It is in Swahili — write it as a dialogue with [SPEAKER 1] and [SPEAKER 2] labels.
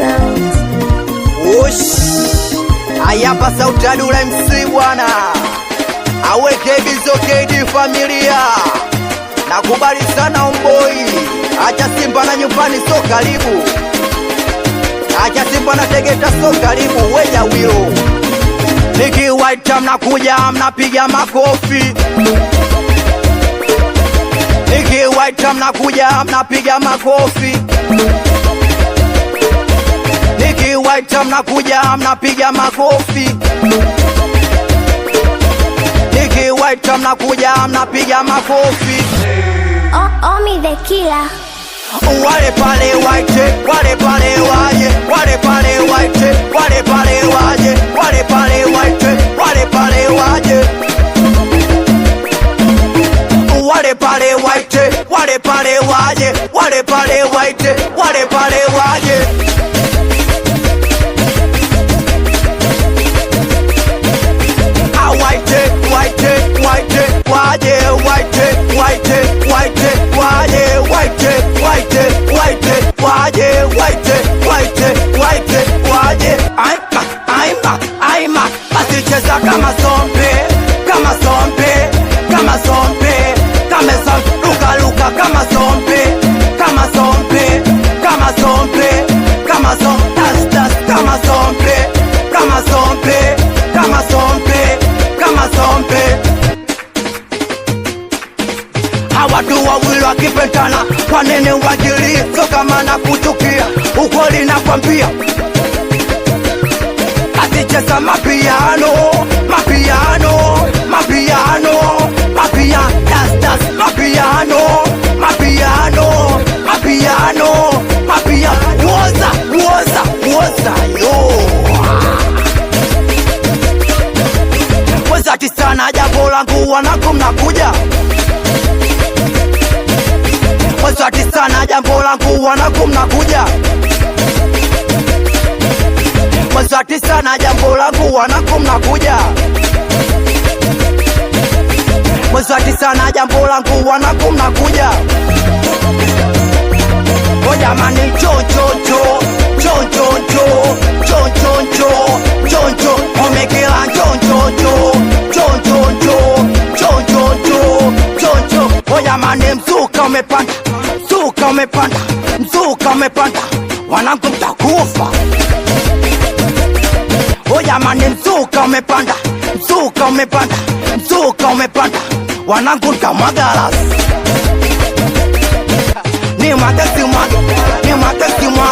[SPEAKER 1] Sounds.
[SPEAKER 2] Ush, ayapa sauti ya Dula MC bwana, aweke bizokedi familia. Nakubali sana umboi, acha Simba na nyumbani so karibu, acha Simba na Tegeta so karibu, weja wilo nikiwaita mnakuja mnapiga makofi, nikiwaita mnakuja mnapiga makofi, nikiwaita mnakuja mnapiga makofi, nikiwaita mnakuja mnapiga makofi.
[SPEAKER 1] Omi the killer.
[SPEAKER 2] Wale pale waite, wale pale waje, wale pale waite, wale pale waje, wale pale waite, wale pale waje, wale pale waite, wale pale waje, wale pale waite, wale pale waje. Waite, waite, waite, waje, waite, waite, waite, waje, waite, waite, waite, waje, waite, waite, waite, waje. Aima, aima, aima, basi cheza kama zombi, kama zombi, kama zombi, kama zombi, luka luka kama zombi, kama zombi, kama zombi, kama zombi, das das, kama zombi, kama zombi, kama zombi, kama zombi. Hawa watu wawili wakipendana, kwa nini wajilie? Sio kama nakuchukia, ukweli nakwambia. Asicheza mapiano, mapiano, mapiano, mapiano, das das, mapiano, mapiano, mapiano, mapiano, woza, woza, woza, yo. Wezati sana jambo langu wanangu mnakuja. Wezati sana jambo langu wanangu mnakuja. Wezati sana jambo langu wanangu mnakuja. Wezati sana jambo langu wanangu mnakuja. O jamani, cho cho cho cho cho cho cho cho cho cho cho omekela cho cho cho cho cho cho cho cho cho cho cho o jamani, mzuka umepanda, mzuka umepanda, mzuka umepanda, wanangu mtakufa. O jamani, mzuka umepanda, mzuka umepanda, mzuka umepanda, wanangu mtamwaga rasi. Ni mwage si mwage, ni mwage si mwage.